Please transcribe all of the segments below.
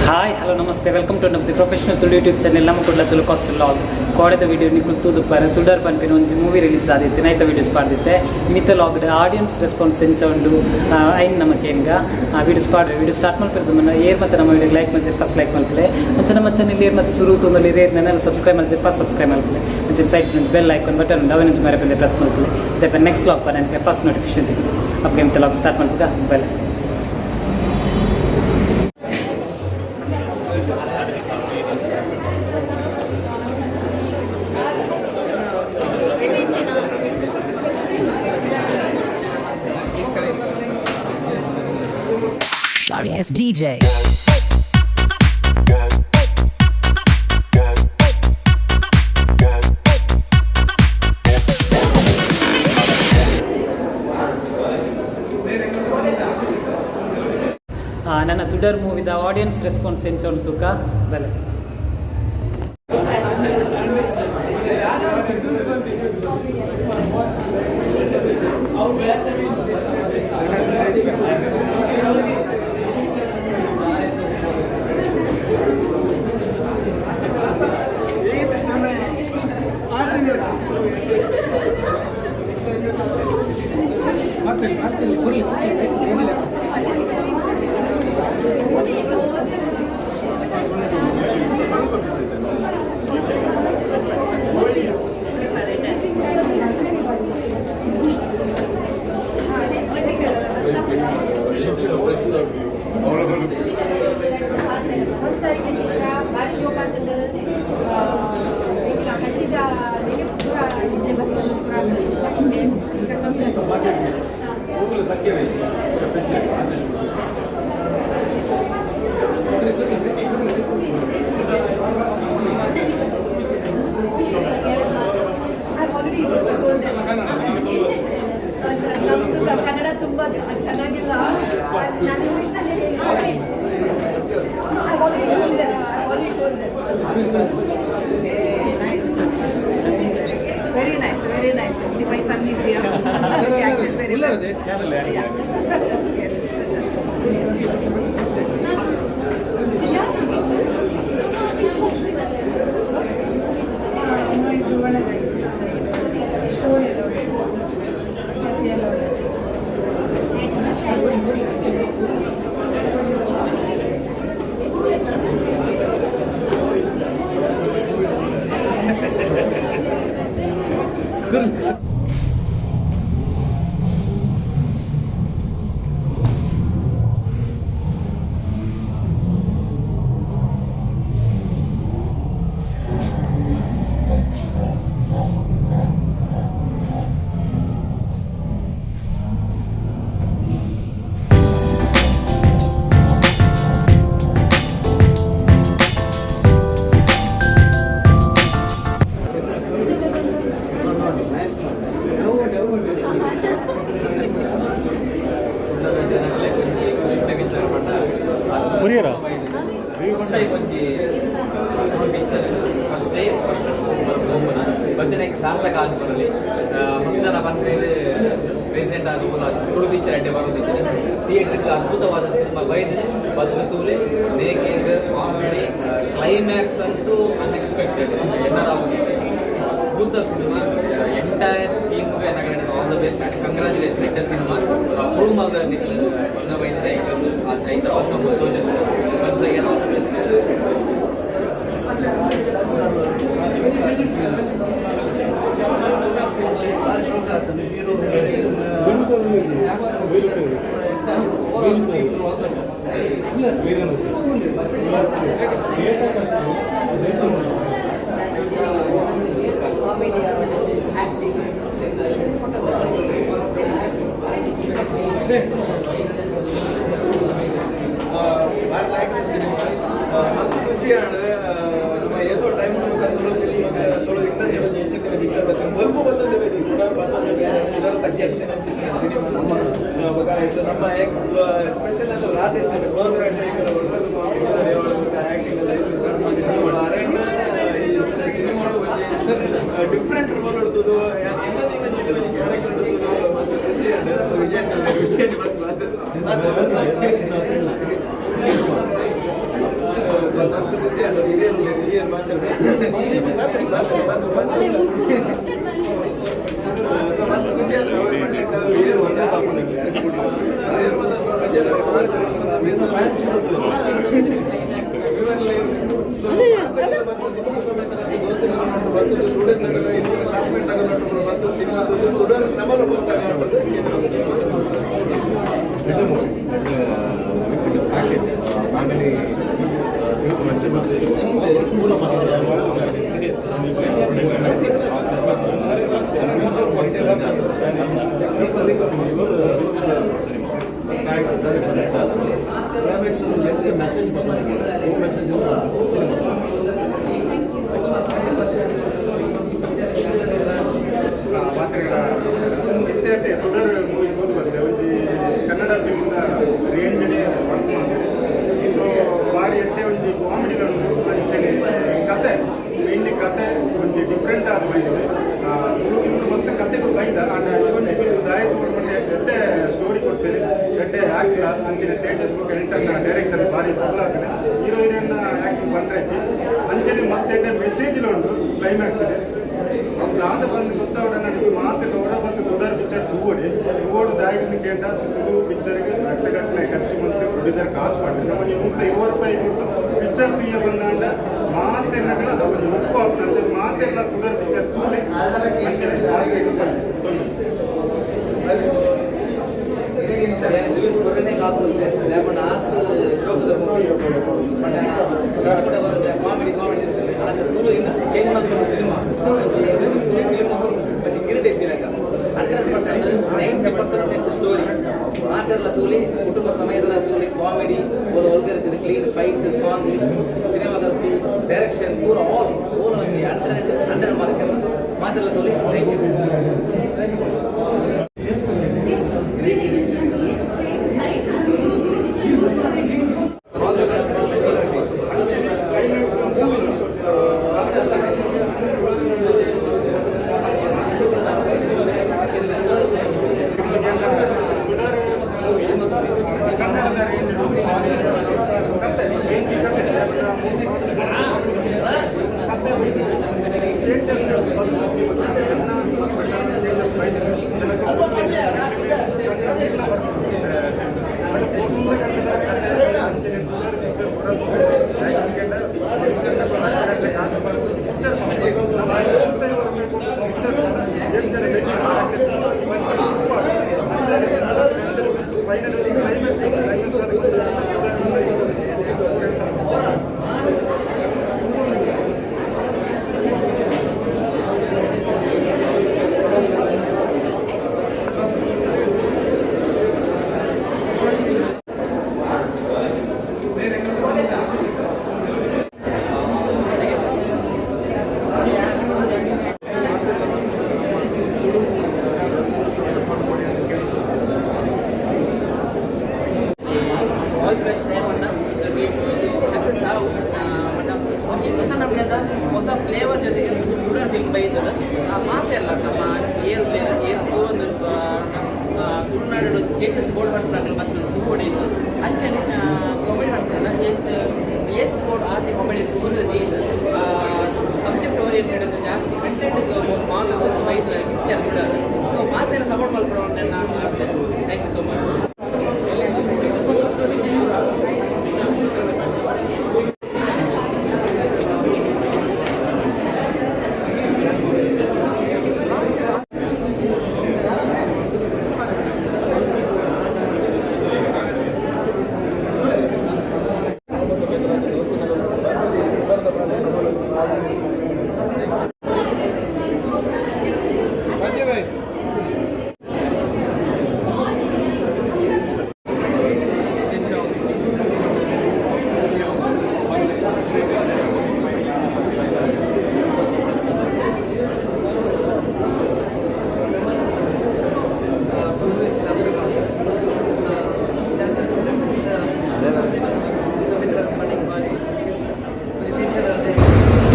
Hi, hello, ನಮಸ್ತೆ. Welcome to the professional Tulu YouTube channel. ನಮ್ಮ ಕುಡ್ಲ ತುಳು ಕಾಸ್ಟ್ ಲಾಗ್. ಕೋಡೆದ ವಿಡಿಯೋ ನಿಕುಲು ತೂದುಪ್ಪರ್. ತುಡರ್ ಪನ್ಪಿನ ಒಂಜಿ ಮೂವಿ ರಿಲೀಸ್ ಆದಿತ್ತೆ, ಐತ ವೀಡಿಯೋಸ್ ಪಾಡ್ದಿತ್ತೆ. ಇನಿತ ಲಾಗ್ಡ್ ಆಡಿಯನ್ಸ್ ರೆಸ್ಪಾನ್ಸ್ ಎಂಚ ಉಂಡು, ಐನ್ ನಮ್ಮ ಕೇನ್ಗ ವೀಡಿಯೋಸ್ ಪಾಡ್ವೆ. ವೀಡಿಯೋ ಸ್ಟಾರ್ಟ್ ಮಲ್ಪಿರೋದು ಮನ್ನ ಏರ್ ಮತ್ತೆ ನಮ್ಮ ವಿಡಿಯೋ ಲೈಕ್ ಮಲ್ಜೆ, ಫಸ್ಟ್ ಲೈಕ್ ಮಲ್ಪಲೆ. ಅಂಚ ನಮ್ಮ ಚಾನಲ್ ಏರ್ ಮತ್ತೆ ಸುರು ತೂಂದಲ್ಲಿ ರೇರ್ ನೆಲ್ಲ ಸಬ್ಸ್ಕ್ರೈಬ್ ಮಲ್ಜೆ, ಫಸ್ಟ್ ಸಬ್ಸ್ಕ್ರೈಬ್ ಮಲ್ಪಲೆ. ಅಂಚ ಸೈಡ್ ಬೆಲ್ ಐಕಾನ್ ಬಟನ್ ಉಂಡು, ಅವೆನ್ ಮರೆ ಪ್ರೆಸ್ ಮಲ್ಪಲೆ. ದೆಪ್ಪ ನೆಕ್ಸ್ಟ್ ಲಾಗ್ ಪನ ಫಸ್ಟ್ ನೋಟಿಫಿಕೇಶನ್ ತಿಕ್ಕು. ಅಪ್ಪ ಲಾಗ್ ಸ್ಟಾರ್ಟ್ ಮಲ್ಪುಗ ಬೆಲ್. Sorry ass DJ. ನನ್ನ ತುಡರ್ ಮೂವಿದ ಆಡಿಯನ್ಸ್ ರೆಸ್ಪಾನ್ಸ್ ಎಂಚ ಉಂಡು ತೂಕ ಬಲೆ. ಬಾರಿ ಶೋಕಾತಂಡ ಹಳ್ಳಿದ ಪೂರ I've already told them. ನಮ್ದು ಕನ್ನಡ ತುಂಬ ಚೆನ್ನಾಗಿಲ್ಲ. ನಾನು ಇಂಗ್ಲೀಷ್ನಲ್ಲಿ. I've already told them. I've already told them. Nice. Very nice, very nice. See, my son is here. He acted very well. Yeah. Yes. ಇದು ಒಳ್ಳೆದಾಗಿತ್ತು. ಸ್ಟೋರಿ ಎಲ್ಲ ಒಳ್ಳೆದಿತ್ತು, ಕಥೆ ಎಲ್ಲ ಒಳ್ಳೆದಿತ್ತು. ಕುಡ್ಲದ ಜನಗಳೇ ಒಂಜಿ ಖುಷಿತ ವಿಚಾರ ಪಂಡ ಪುರಿಯರ? ಫಸ್ಟ್ ಟೈಮ್ ಒಂಜಿ picture, first day first open ಬತ್ತಿನ ಸಾರ್ಥಕ ಆನ್ಪುನಲ್ಲಿ. ಮಸ್ತ್ ಜನ ಬಂದ್ರೆ ಪ್ರೆಸೆಂಟ್ ಆದ ತುಳು ಪಿಕ್ಚರ್ ಅಡ್ಡೆ ಬರೋದಿತ್ತು. ಥಿಯೇಟರ್ ಅದ್ಭುತವಾದ ಸಿನಿಮಾ ಬೈದ್ರೆ ಬದುಕು ತೂಲೆ. ಮೇಕಿಂಗ್, ಕಾಮಿಡಿ, ಕ್ಲೈಮ್ಯಾಕ್ಸ್ ಅಂತೂ ಅನ್ಎಕ್ಸ್ಪೆಕ್ಟೆಡ್. ಎಲ್ಲರ ಅದ್ಭುತ ಸಿನಿಮಾ. ಎಂಟೈರ್ ಟೀಮ್ಗೆ all the best and congratulation. ಎಡ್ಡೆ ಸಿನಿಮಾ ಅಪ್ರೂವ್ ಮಲ್ದ ನಿಕ್ಲು ಬಂದ ಬೈದಿನ ಐತ ಬಂದ ತೋಜ. Once again, all the best. Veeru sir, Veeru sir, Veeru sir, Veeranna sir. Comedy, acting, especially photography. Very nice. ಬಾರಿ ಲಾಯ್ಕ್ ಸಿನಿಮಾ, ಮಸ್ತ್ ಖುಷಿ ಆಂಡ್. ನಮ್ಮ ಏತೋ time Tulu film, Tulu industry ಒಂಜಿ ಇಂಚಿತ್ತಿನ ಪಿಕ್ಚರ್ ಬತ್ತಿನ ಬೊಲ್ಪು ಬತ್ತಂದೆ ಬೇಕು. ಕುಡರ್ ಬತ್ತಂದೆ ಕುಡರ್ ತಕ್ಕೆ ಸಿನಿಮಾ ನಮ್ಮ. ಬೊಕ ಆಯ್ತು ನಮ್ಮ ಸ್ಪೆಷಲ್ ಅಂದ್ರೆ ರಾಧೇಶ್ ಕ್ಲೋಸ್ ಫ್ರೆಂಡ್, ಆಕ್ಟಿಂಗ್ ಎಲ್ಲ ಅರೆಂಡ್ ಸಿನಿಮಾ ಒಂಜಿ ಡಿಫ್ರೆಂಟ್ ರೋಲ್ ಇರ್ತದೆ. ಎಂತ ಒಂಜಿ ಕ್ಯಾರೆಕ್ಟರ್ ಇರ್ತದೆ. ಮಸ್ತ್ ಖುಷಿ ಆಂಡ್. ವಿಜಯ್, ವಿಜಯ್ ಫಸ್ಟ್. ಖುಷಿ ಆಂಡ್ ಹಿರಿಯರು ಹಿರಿಯರು ಮಾತಾಡ್ತಾರೆ ಮಾತಾಡಿ ಮಾತಾಡಿ ಮಾತಾಡಿ. ಸೊ ಮಸ್ತ್ ಖುಷಿ ಆಂಡ್. ಹಿರಿಯರು ಹಿರಿಯರು ಕುಟುಂಬ ಸಮೇತ ದೋಸ್ತಿನ ಬಂದು, ಸ್ಟೂಡೆಂಟ್ ಕ್ಲಾಸ್ಮೇಟ್ ಬಂದು, ಸಿನಿಮಾ ನಮ್ಮನ್ನು ಬಂದಾಗ. ಫ್ಯಾಮಿಲಿ ಕ್ಲೈಮ್ಯಾಕ್ಸ್ ಎಡ್ಡೆ ಮೆಸೇಜ್ ಬಂದಿದೆ. Message cinema. ಇತ್ತೆ ತುಡರ್ ಮೂವಿ ತೂದು ಬತ್ತೆ. ಒಂಜಿ ಕನ್ನಡ ಫಿಲ್ಮ್ದ ರೇಂಜ್ ವರ್ಕ್ ಮಂದೆ. ಸೊ ಬಾರಿ ಎಡ್ಡೆ ಒಂಜಿ ಕಾಮಿಡಿ ಉಂಡು. ಅಂಚನೆ ಕತೆ, ಮೇನ್ಲಿ ಕತೆ ಒಂಜಿ ಡಿಫ್ರೆಂಟ್ ಆದ್ ಬೈದಿದೆ. ತುಳು ಮಸ್ತ್ ಕತೆಲು ಬೈದ. ಆಂಡ ಈ ಒಂಜಿ ಫಿಲ್ಮ್ ದಾಯ ತೂಡು ಪಂಡ ಎಡ್ಡೆ ಸ್ಟೋರಿ ಕೊಡ್ತೇನೆ, ಎಡ್ಡೆ ಆಕ್ಟ್. ಅಂಚನೆ ತೇಜಸ್ ಬೊಕ್ಕ ಎಲ್ಟನ್ನ ಡೈರೆಕ್ಷನ್ ಬಾರಿ ಪೊರ್ಲು ಆತುಂಡು. ಹೀರೋ ಹೀರೋಯಿನ್ ಆಕ್ಟಿಂಗ್ ಪಂಡ್ರೆ. ಅಂಚನೆ ಮಸ್ತ್ ಎಡ್ಡೆ ಮೆಸೇಜ್ ಉಂಡು ಕ್ಲೈಮ್ಯಾಕ್ಸ್. ಅವು ದಾದ ಬಂದು ಗೊತ್ತಾವಡ ನನಗೆ ಮಾತು ಹೊರ ಬಂದು ತುಡರ್ ಪಿಕ್ಚರ್ ತೂವಡಿ ತೂವೋಡು. ದಾಯಿಗೆ ಕೇಂಡ ತುಳು ಪಿಕ್ಚರ್ಗೆ ಲಕ್ಷಗಟ್ಟಲೆ ಖರ್ಚು ಬಂದು ಪ್ರೊಡ್ಯೂಸರ್ ಕಾಸು ಮಾಡಿ ನಮ್ಮ 120 ರೂಪಾಯಿ ಕೊಟ್ಟು ಪಿಕ್ಚರ್ ತೂಯ ಬಂದಾಂಡ ಮಾತೆನ್ನಗಲ ಒಂದು ಒಪ್ಪ ಅಂಚೆ ಮಾತೆಲ್ಲ ತುಡರ್ ಪಿಕ್ಚರ್ ತೂಲೆ. ಅಂಚನೆ ಮಾತೆ ಸೊನ್ನೆ. ರಿವ್ಯೂಸ್ ಕೊರನೆ ಕಾಪುಲ್ಲೆ ಲೇಪಂಡ ಆಸ್ ಶೋಕದ ಮೂವಿ ಪಂಡ ಕಾಮಿಡಿ ಕಾಮಿಡಿ ಇರ್ತದೆ. ಅದಕ್ಕೆ ತುಳು ಇಂಡಸ್ಟ್ರಿ ಚೇಂಜ್ ಮಾಡ್ಕೊಂಡು ಸಿನಿಮಾ ಫಿಲ್ಮ್ ಮತ್ತೆ ಕಿರೀಟ ಇತ್ತಿನಕ 100%, 90% ಸ್ಟೋರಿ. ಮಾತೆಲ್ಲ ತೂಲಿ, ಕುಟುಂಬ ಸಮೇತ ತೂಲಿ. ಕಾಮಿಡಿ, ಒಂದು ಒಲ್ಗರ್ ಕ್ಲೀನ್ ಫೈಟ್, ಸಾಂಗ್, ಸಿನಿಮಾಗ್ರಫಿ, ಡೈರೆಕ್ಷನ್ ಪೂರ ಆಲ್ ಪೂರ ಒಂಜಿ 100 100 ಮಾರ್ಕ್ ಎಲ್ಲ. ಮಾತೆಲ್ಲ ತೂಲಿ. Thank you. ಕನ್ನಡದ ರೇಂಜ್ ಕತೆ, ರೇಂಜ್ ಕತೆ ಕತೆ ಚೇಂಜಸ್ ಬಂದು ನನ್ನ ಚೇಂಜಸ್ ಬೈದಿದೆ. ಜನಕ್ಕೆ ಫುಲ್ ಅಂಚನೆ picture picture picture final climax climax.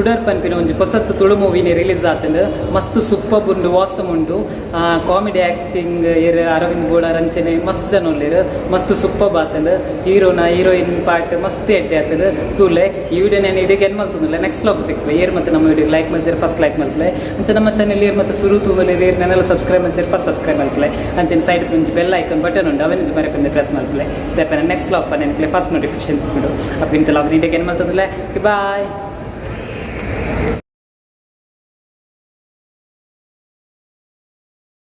ತುಡರ್ ಪನ್ಪಿನ ಒಂಜಿ ಪೊಸತ್ ತುಳು ಮೂವಿನಿ ರಿಲೀಸ್ ಆತುಂಡು. ಮಸ್ತ್ ಸೂಪರ್ ಉಂಡು, ಆಸಮ್ ಉಂಡು. ಕಾಮಿಡಿ ಆಕ್ಟಿಂಗ್ ಏರ್ ಅರವಿಂದ್ ಬೋಳಾರ್ ಅಂಚನೆ ಮಸ್ತ್ ಜನ ಉಲ್ಲೆರ್. ಮಸ್ತ್ ಸೂಪರ್ ಆತುಂಡು. ಹೀರೋನ ಹೀರೋಯಿನ್ ಪಾರ್ಟ್ ಮಸ್ತ್ ಎಡ್ಡೆ ಆತುಂಡು. ತೂಲೆ. ಈ ವಿಡಿಯೋ ನಾನು ಇಡೀ ಎಂಡ್ ಮಲ್ತೊಂದುಲ್ಲೆ. ನೆಕ್ಸ್ಟ್ ವ್ಲಾಗ್ ತಿಕ್ಕುವೆ. ಏರ್ ಮತ್ತೆ ನಮ್ಮ ವಿಡಿಯೋ ಲೈಕ್ ಮಲ್ಜರ್, ಫಸ್ಟ್ ಲೈಕ್ ಮಲ್ಪಲೆ. ಅಂಚ ನಮ್ಮ ಚಾನೆಲ್ ಏರ್ ಮತ್ತೆ ಸುರು ತೂವಲೆ, ಏರ್ ನೆನೆಲ್ಲ ಸಬ್ಸ್ಕ್ರೈಬ್ ಮಲ್ಜರ್, ಫಸ್ಟ್ ಸಬ್ಸ್ಕ್ರೈಬ್ ಮಲ್ಪಲೆ. ಅಂಚನೆ ಸೈಡ್ ಒಂಜಿ ಬೆಲ್ ಐಕನ್ ಬಟನ್ ಉಂಡು, ಅವೆನ್ ಮರೆಪಂದೆ ಪ್ರೆಸ್ ಮಲ್ಪಲೆ. ದೆಪ್ಪನೆ ನೆಕ್ಸ್ಟ್ ವ್ಲಾಗ್ ಪನೆ ಫಸ್ಟ್ ನೋಟಿಫಿಕೇಶನ್ ತಿಕ್ಕುಂಡು. ಅಪ್ಪ ಇಂತ ವ್ಲಾಗ್ ನೀಟಾಗಿ ಎಂಡ್ ಮಲ್ತೊಂದುಲ್ಲೆ. ಬಾಯ್.